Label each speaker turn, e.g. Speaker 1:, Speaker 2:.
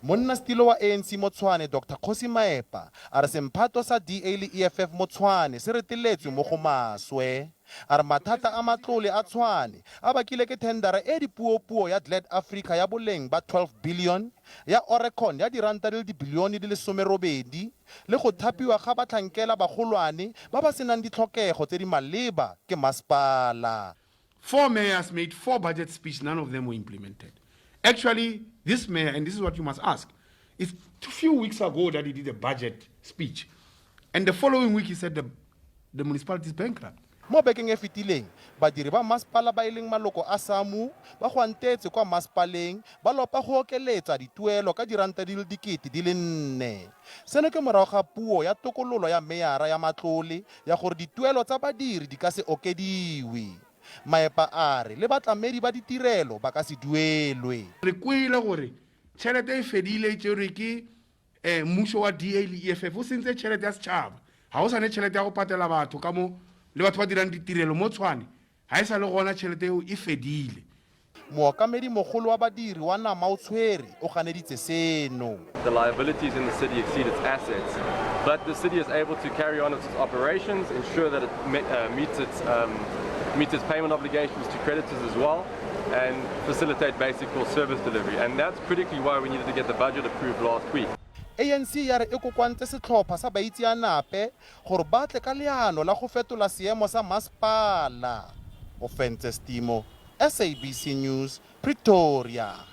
Speaker 1: Monnasetilo wa ANC mo Tshwane Doctor Kgosi Maepa a re semphato sa DA le EFF mo Tshwane se reteletswe mo go maswe. A re mathata a matlole a Tshwane a bakile ke thendara e dipuopuo ya Glad Africa ya boleng ba 12 billion, ya Aurecon ya diranta di le dibilione di le 18 le go thapiwa ga batlhankela bagolwane ba ba senang ditlhokego tse di maleba ke masepala.
Speaker 2: Four mayors made four budget speech, none of them were implemented. Actually, this mayor, and this is what you must ask, it's a few weeks ago that he did a budget speech. And the following week he said the, the municipality is bankrupt.
Speaker 1: Mo bekeng e fetileng, badiri ba masepala ba e leng maloko a SAMWU ba gwantetse kwa masepaleng ba lopa go okeletsa dituelo ka diranta di le 4,000. Seno ke morago ga puo ya tokololo ya meyara ya matlole ya gore dituelo tsa badiri di ka se okediwe. Maepa a re le batlamedi ba ditirelo ba ka se duelwe.
Speaker 2: Re kwele gore tšhelete e fedile e tšerwe ke um mmušo wa DA le EFF o sentse tšhelete ya setšhaba. Ga go sane tšhelete ya go patela batho ka mo le batho ba dirang ditirelo mo Tshwane. Ga e sa le gona tšhelete eo e fedile.
Speaker 1: Mookamedi mogolo wa badiri wa Nama o tshwere o ganeditse seno.
Speaker 3: The liabilities in the city exceed its assets, but the city is able to carry on its operations, ensure that it meets its, meets its payment obligations to creditors as well, and facilitate basic core service delivery. And that's critically why we needed to get the budget approved last week.
Speaker 1: ANC ya re e kokoantse setlhopha sa baitseanape gore ba tle ka leano la go fetola seemo sa masepala. Ofentse Stimo, SABC News, Pretoria.